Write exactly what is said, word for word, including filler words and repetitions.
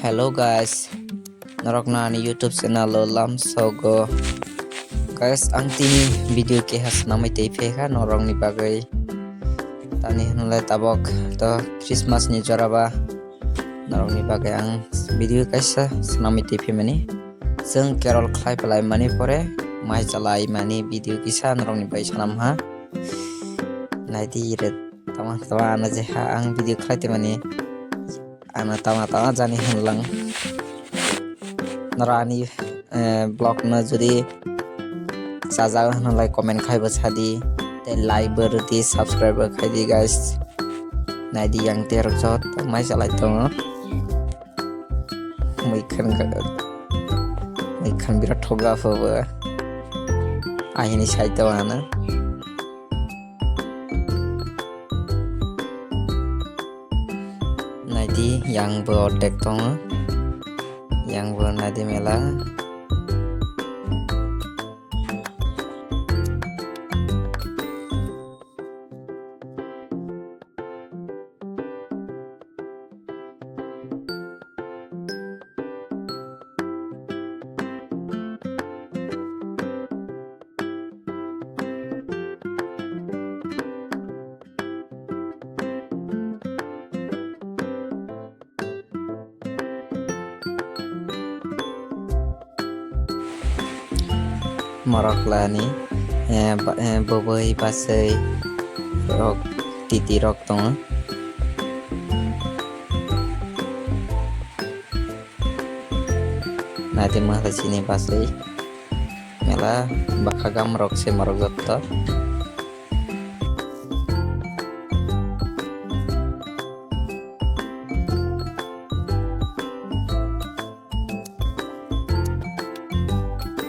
Hello guys, norokno ani YouTube channel o lamsogo. Guys, ang tini video keha swnamwi tei phaikha norokni bagwi. Tani hwnle tabok to Christmas ni jora ba norokni bagwi ang video kaisa swnamwi tei phaimani. Chwng carol khlai palai mani pore mai chalai mani video kisa norokni bai sanam ha. Naidi re tama tama ano je ha ang video khlai tei mani. Ano tama tama jani hwnlang. Norok ani, eh, vlog no jodi chajak hwnlai comment khai bo sadi. Tei like bo rwdi, subscribe bo khaidi guys. Naidi yang terok jot mai chalai tongo. Mui khan ka, mui khan birat thoga pho bo. Ahini sai tongo ano. Naidi yang bo ordek tongo. Yang bo naidi mela. Morok lani, eh, ba-, eh, boboi bachai rok, titi rok tongo. Naidi masa chini bachai mela bakha gam rok se morok jotto.